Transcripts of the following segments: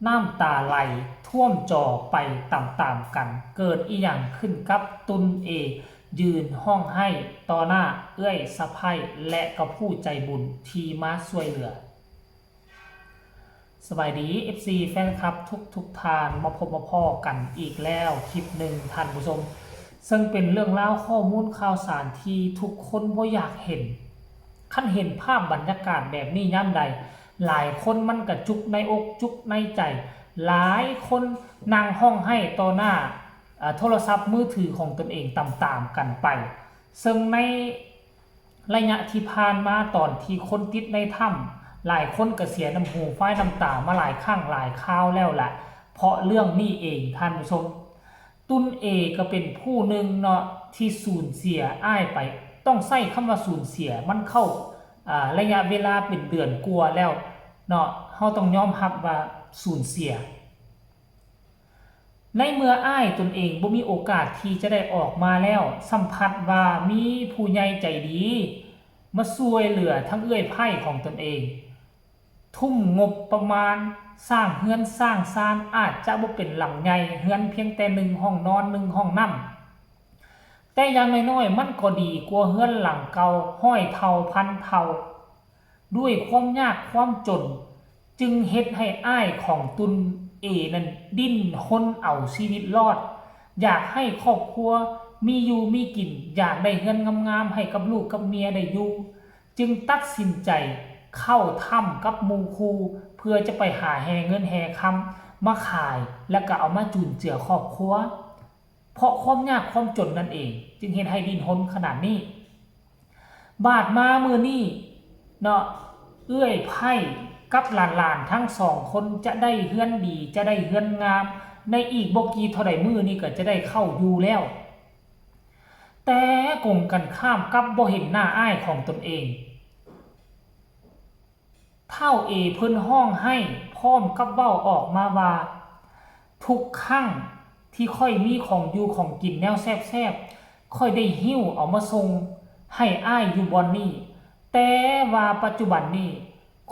ນ້ຳຕາໄຫຼຖ້ວມຈໍໄປຕາມໆກັນ. ເກີດອີ່ຫຍັງຂຶ້ນກັບຕຸນເອ ຢືນຮ້ອງໄຫ້ຕໍ່ໜ້າເອື້ອຍສະໃພ້ ແລະ ກໍຜູ້ໃຈບຸນທີ່ມາຊ່ວຍເຫຼືອ? ສະບາຍດີ ເອັຟຊີ ແຟນຄລັບທຸກໆທ່ານ, ມາພົບມາພໍ້ກັນອີກແລ້ວຄລິບໜຶ່ງທ່ານຜູ້ຊົມ, ເຊິ່ງເປັນເລື່ອງລາວຂໍ້ມູນຂ່າວສານທີ່ທຸກຄົນບໍ່ຢາກເຫັນ. ຄັນເຫັນພາບບັນຍາກາດແບບນີ້ຍາມໃດ, ຫຼາຍຄົນມັນກະຈຸກໃນອົກຈຸກໃນໃຈ, ຫຼາຍຄົນນັ່ງຮ້ອງໄຫ້ຕໍ່ໜ້າ ເອີ ໂທລະສັບມືຖືຂອງຕົນເອງຕາມໆກັນໄປ. ເຊິ່ງໃນໄລຍະທີ່ຜ່ານມາ ຕອນທີ່ຄົນຕິດໃນຖ້ຳ ຫຼາຍຄົນກະເສຍນ້ຳຫູຟາຍນ້ຳຕາມາຫຼາຍຄັ້ງຫຼາຍຄາວແລ້ວລະ ເພາະເລື່ອງນີ້ເອງທ່ານຜູ້ຊົມ. ຕຸນເອກໍເປັນຜູ້ໜຶ່ງເນາະ ທີ່ສູນເສຍອ້າຍໄປ, ຕ້ອງໃຊ້ຄຳວ່າສູນເສຍ, ມັນເຂົ້າ ອາ ໄລຍະເວລາເປັນເດືອນກວ່າແລ້ວເນາະ, ເຮົາຕ້ອງຍອມຮັບວ່າສູນເສຍ. ໃນເມື່ອອ້າຍຕົນເອງບໍ່ມີໂອກາດທີ່ຈະໄດ້ອອກມາແລ້ວ, ສຳພັດວ່າມີຜູ້ໃຫຍ່ໃຈດີມາຊ່ວຍເຫຼືອທັງເອື້ອຍໃພ້ຂອງຕົນເອງ, ທຸ່ມງົບປະມານສ້າງເຮືອນສ້າງຊານ, ອາດຈະບໍ່ເປັນຫຼັງໃຫຍ່, ເຮືອນພຽງແຕ່ໜຶ່ງຫ້ອງນອນ ໜຶ່ງຫ້ອງນ້ຳ, ແຕ່ຢ່າງນ້ອຍໆມັນກໍດີກວ່າເຮືອນຫຼັງເກົ່າຮ້ອຍເທົ່າພັນເທົ່າ. ດ້ວຍຄວາມຍາກຄວາມຈົນ ຈຶ່ງເຮັດໃຫ້ອ້າຍຂອງຕຸນເອນັ້ນດີ້ນຮົນເອົາຊີວິດລອດ, ຢາກໃຫ້ຄອບຄົວມີຢູ່ມີກິນ, ຢາກໄດ້ເຮືອນງາມໆໃຫ້ກັບລູກກັບເມຍໄດ້ຢູ່, ຈຶ່ງຕັດສິນໃຈເຂົ້າຖ້ຳກັບໝູ່ຄູ່ ເພື່ອຈະໄປຫາແຮ່ເງິນແຮ່ຄຳມາຂາຍ ແລ້ວກໍເອົາມາຈຸນເຈືອຄອບຄົວ. ເພາະຄວາມຍາກຄວາມຈົນນັ້ນເອງ ຈຶ່ງເຮັດໃຫ້ດີ້ນຮົນຂະໜາດນີ້. ບາດມາມື້ນີ້ເນາະ, ເອື້ອຍໃພ້ກັບຫຼານໆທັງສອງຄົນຈະໄດ້ເຮືອນດີ, ຈະໄດ້ເຮືອນງາມ, ໃນອີກບໍ່ກີ່ເທົ່າໃດມື້ນີ້ກໍຈະໄດ້ເຂົ້າຢູ່ແລ້ວ. ແຕ່ກົງກັນຂ້າມກັບບໍ່ເຫັນໜ້າອ້າຍຂອງຕົນເອງ. ທ້າວເອເພິ່ນຮ້ອງໄຫ້ພ້ອມກັບເວົ້າອອກມາວ່າ, ທຸກຄັ້ງທີ່ຂ້ອຍມີຂອງຢູ່ຂອງກິນແນວແຊບໆ, ຂ້ອຍໄດ້ຫິ້ວເອົາມາສົ່ງໃຫ້ອ້າຍຢູ່ບ່ອນນີ້, ແຕ່ວ່າປັດຈຸບັນນີ້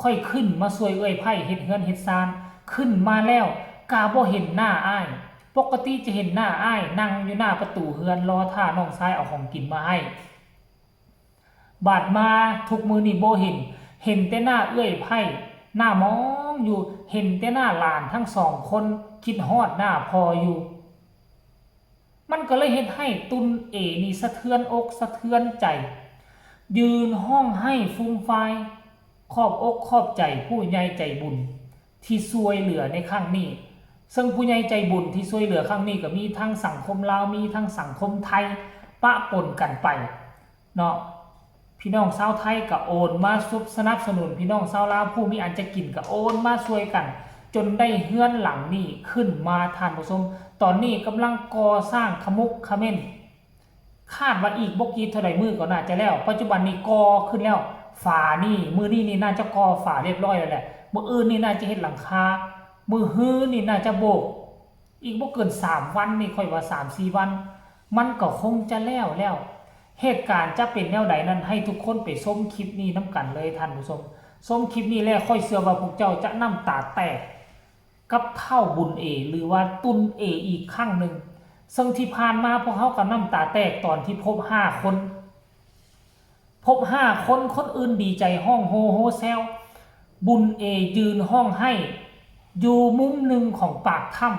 ຂ້ອຍຂຶ້ນມາຊ່ວຍເອື້ອຍໃພ້ເຮັດເຮືອນເຮັດຊານ, ຂຶ້ນມາແລ້ວກະບໍ່ເຫັນໜ້າອ້າຍ. ປົກກະຕິຈະເຫັນໜ້າອ້າຍນັ່ງຢູ່ໜ້າປະຕູເຮືອນ ລໍຖ້ານ້ອງຊາຍເອົາຂອງກິນມາໃຫ້. ບາດມາທຸກມື້ນີ້ບໍ່ເຫັນ, ເຫັນແຕ່ໜ້າເອື້ອຍໃພ້ ໜ້າມອງຢູ່, ເຫັນແຕ່ໜ້າຫຼານທັງສອງຄົນ, ຄິດຮອດໜ້າພໍ່ຢູ່. ມັນກໍເລີຍເຮັດໃຫ້ຕຸນເອນີ້ສະເທືອນອົກສະເທືອນໃຈ, ຢືນຮ້ອງໄຫ້ຟູມຟາຍ, ຂອບອົກຂອບໃຈຜູ້ໃຫຍ່ໃຈບຸນ ທີ່ຊ່ວຍເຫຼືອໃນຄັ້ງນີ້, ເຊິ່ງຜູ້ໃຫຍ່ໃຈບຸນທີ່ຊ່ວຍເຫຼືອຄັ້ງນີ້ກໍມີທັງສັງຄົມລາວ, ມີທັງສັງຄົມໄທ ປະປົນກັນໄປເນາະ. ພີ່ນ້ອງຊາວໄທກໍໂອນມາສຸບສະໜັບສະໜູນ, ພີ່ນ້ອງຊາວລາວຜູ້ມີອັນຈະກິນກໍໂອນມາຊ່ວຍກັນ ຈົນໄດ້ເຮືອນຫຼັງນີ້ຂຶ້ນມາ, ທ່ານຜູ້ຊົມ. ຕອນນີ້ກຳລັງກໍ່ສ້າງຂະໝຸກຂະເໝັ້ນ. ຄາດວ່າອີກບໍ່ກີ່ເທົ່າໃດມື້ກໍໜ້າຈະແລ້ວ. ປັດຈຸບັນນີ້ກໍ່ຂຶ້ນແລ້ວ. ຝານີ້ ມື້ນີ້ນີ້ໜ້າຈະກໍ່ຝາລຽບຮ້ອຍແລ້ວແຫຼະ. ມື້ອື່ນນີ້ໜ້າຈະເຮັດຫຼັງຄາ. ມື້ຮືນີ້ໜ້າຈະໂບກ. ອີກບໍ່ເກີນສາມວັນນີ້, ຂ້ອຍວ່າສາມສີ່ວັນ ມັນກໍຄົງຈະແລ້ວແລ້ວ. ເຫດການຈະເປັນແນວໃດນັ້ນ, ໃຫ້ທຸກຄົນໄປຊົມຄລິບນີ້ນຳກັນເລີຍ, ທ່ານຜູ້ຊົມ. ຊົມຄລິບນີ້ແລ້ວ, ຂ້ອຍເຊື່ອວ່າພວກເຈົ້າຈະນ້ຳຕາແຕກ ກັບທ້າວບຸນເອ ຫຼືວ່າຕຸນເອອີກຄັ້ງໜຶ່ງ. ເຊິ່ງທີ່ຜ່ານມາພວກເຮົາກໍນ້ຳຕາແຕກຕອນທີ່ພົບຫ້າຄົນ. ພົບຫ້າຄົນ, ຄົນອື່ນດີໃຈຮ້ອງໂຮໂຮແຊວ, ບຸນເອຢືນຮ້ອງໄຫ້ຢູ່ມຸມໜຶ່ງຂອງປາກຖ້ຳ,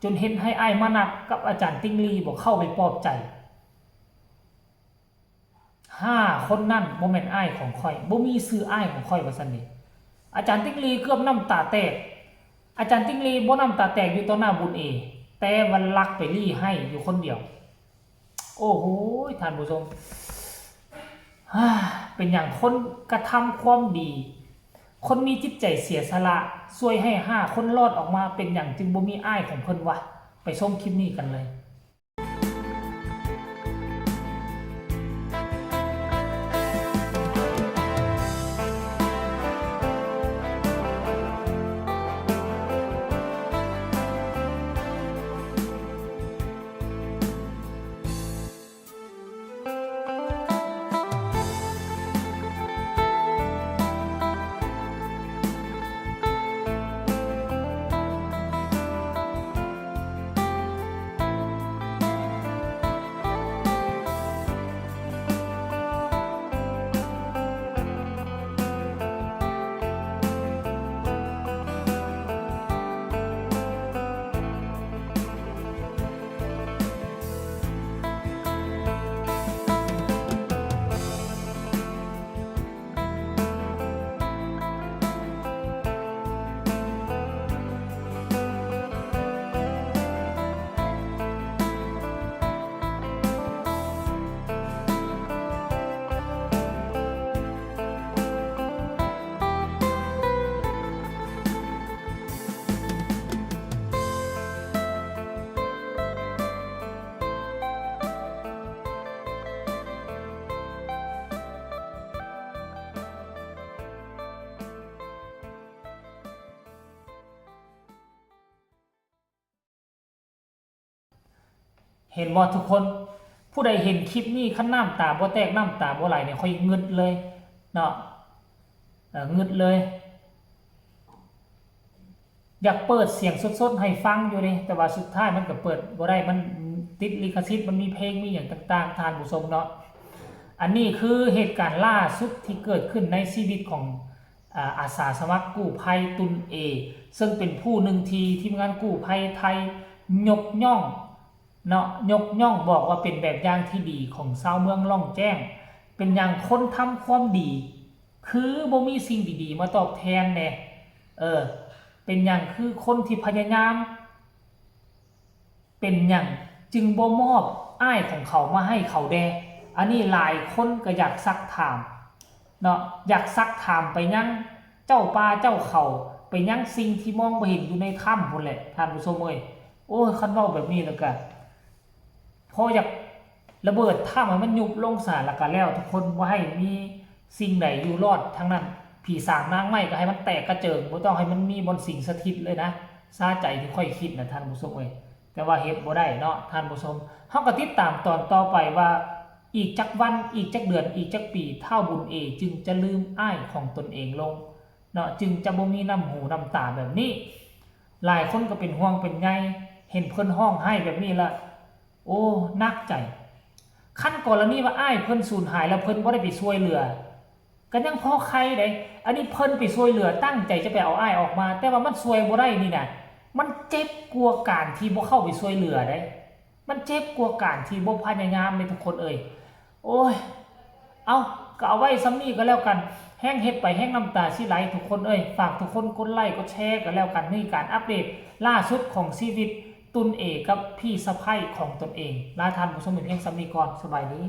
ຈົນເຮັດໃຫ້ອ້າຍມານັດກັບອາຈານຕິ່ງລີບໍ່ເຂົ້າໄປປອບໃຈ. ຫ້າຄົນນັ້ນບໍ່ແມ່ນອ້າຍຂອງຂ້ອຍ, ບໍ່ມີຊື່ອ້າຍຂອງຂ້ອຍ, ວ່າຊັ້ນເດ. ອາຈານຕິ່ງລີເກືອບນ້ຳຕາແຕກ. ອາຈານຕິ່ງລີບໍ່ນ້ຳຕາແຕກຢູ່ຕໍ່ໜ້າບຸນເອ, ແຕ່ວ່າລັກໄປລີ້ໄຫ້ຢູ່ຄົນດຽວ. ໂອ້ໂຫຍ ທ່ານຜູ້ຊົມ, ເປັນຫຍັງຄົນກະທຳຄວາມດີ, ຄົນມີຈິດໃຈເສຍສະຫຼະ ຊ່ວຍໃຫ້ຫ້າຄົນລອດອອກມາ, ເປັນຫຍັງຈຶ່ງບໍ່ມີອ້າຍຂອງເພິ່ນວະ? ໄປຊົມຄລິບນີ້ກັນເລີຍ. ເຫັນບໍ່ທຸກຄົນ? ຜູ້ໃດເຫັນຄລິບນີ້ ຄັນນ້ຳຕາບໍ່ແຕກ ນ້ຳຕາບໍ່ໄຫຼນີ້ ຂ້ອຍງຶດເລີຍເນາະ ເອີ ງຶດເລີຍ. ຢາກເປີດສຽງສົດໆໃຫ້ຟັງຢູ່ເດ້ ແຕ່ວ່າສຸດທ້າຍມັນກໍເປີດບໍ່ໄດ້ ມັນຕິດລິຂະສິດ ມັນມີເພງມີຫຍັງຕ່າງໆ ທ່ານຜູ້ຊົມເນາະ. ອັນນີ້ຄືເຫດການລ່າສຸດທີ່ເກີດຂຶ້ນໃນຊີວິດຂອງ ອາ ອາສາສະໝັກກູ້ໄພຕຸນເອ ເຊິ່ງເປັນຜູ້ໜຶ່ງທີ່ທີມງານກູ້ໄພໄທຍົກຍ້ອງເນາະ ຍົກຍ້ອງບອກວ່າເປັນແບບຢ່າງທີ່ດີຂອງຊາວເມືອງລ່ອງແຈ້ງ. ເປັນຫຍັງຄົນທຳຄວາມດີ ຄືບໍ່ມີສິ່ງດີໆມາຕອບແທນແດ່? ເອີ ເປັນຫຍັງຄືຄົນທີ່ພະຍາຍາມ ເປັນຫຍັງຈຶ່ງບໍ່ມອບອ້າຍຂອງເຂົາມາໃຫ້ເຂົາແດ່? ອັນນີ້ຫຼາຍຄົນກໍຢາກຊັກຖາມເນາະ ຢາກຊັກຖາມໄປຍັງເຈົ້າປ່າເຈົ້າເຂົາ ໄປຍັງສິ່ງທີ່ມອງບໍ່ເຫັນຢູ່ໃນຖ້ຳພຸ້ນແຫຼະ ທ່ານຜູ້ຊົມເອີຍ. ໂອ້ຍ ຄັນເວົ້າແບບນີ້ແລ້ວກະ ພໍຢາກລະເບີດຖ້ຳໃຫ້ມັນຍຸບລົງຊະ ແລ້ວກະແລ້ວທຸກຄົນ ບໍ່ໃຫ້ມີສິ່ງໃດຢູ່ລອດທັງນັ້ນ. ຜີສາງນາງໄມ້ກໍໃຫ້ມັນແຕກກະເຈິງ ບໍ່ຕ້ອງໃຫ້ມັນມີບ່ອນສິງສະຖິດເລີຍນະ ສາໃຈທີ່ຂ້ອຍຄິດນະ ທ່ານຜູ້ຊົມເອີຍ. ແຕ່ວ່າເຮັດບໍ່ໄດ້ເນາະ ທ່ານຜູ້ຊົມ. ເຮົາກໍຕິດຕາມຕອນຕໍ່ໄປວ່າ ອີກຈັກວັນ ອີກຈັກເດືອນ ອີກຈັກປີ ທ້າວບຸນເອຈຶ່ງຈະລືມອ້າຍຂອງຕົນເອງລົງເນາະ ຈຶ່ງຈະບໍ່ມີນ້ຳຫູນ້ຳຕາແບບນີ້. ຫຼາຍຄົນກໍເປັນຫ່ວງເປັນໃຍ ເຫັນເພິ່ນຮ້ອງໄຫ້ແບບນີ້ລະ ໂອ້ ໜັກໃຈ. ຄັນກໍລະນີວ່າອ້າຍເພິ່ນສູນຫາຍແລ້ວ ເພິ່ນບໍ່ໄດ້ໄປຊ່ວຍເຫຼືອ ກໍຍັງພໍໄຄເດ້. ອັນນີ້ເພິ່ນໄປຊ່ວຍເຫຼືອ ຕັ້ງໃຈຈະໄປເອົາອ້າຍອອກມາ ແຕ່ວ່າມັນຊ່ວຍບໍ່ໄດ້ນີ້ນະ ມັນເຈັບກວ່າການທີ່ບໍ່ເຂົ້າໄປຊ່ວຍເຫຼືອເດ້. ມັນເຈັບກວ່າການທີ່ບໍ່ພະຍາຍາມເດ້ທຸກຄົນເອີຍ. ໂອ້ຍ ເອົາ ກໍເອົາໄວ້ສ່ຳນີ້ກໍແລ້ວກັນ ແຮງເຮັດໄປແຮງນ້ຳຕາຊິໄຫຼທຸກຄົນເອີຍ. ຝາກທຸກຄົນກົດໄລກົດແຊກໍແລ້ວກັນ. ນີ້ການອັບເດດລ່າສຸດຂອງຊີວິດຕຸນເອກັບພີ່ສະໃພ້ຂອງຕົນເອງ. ລາທ່ານຜູ້ຊົມໄປພຽງສ່ຳນີ້ກ່ອນ. ສະບາຍດີ.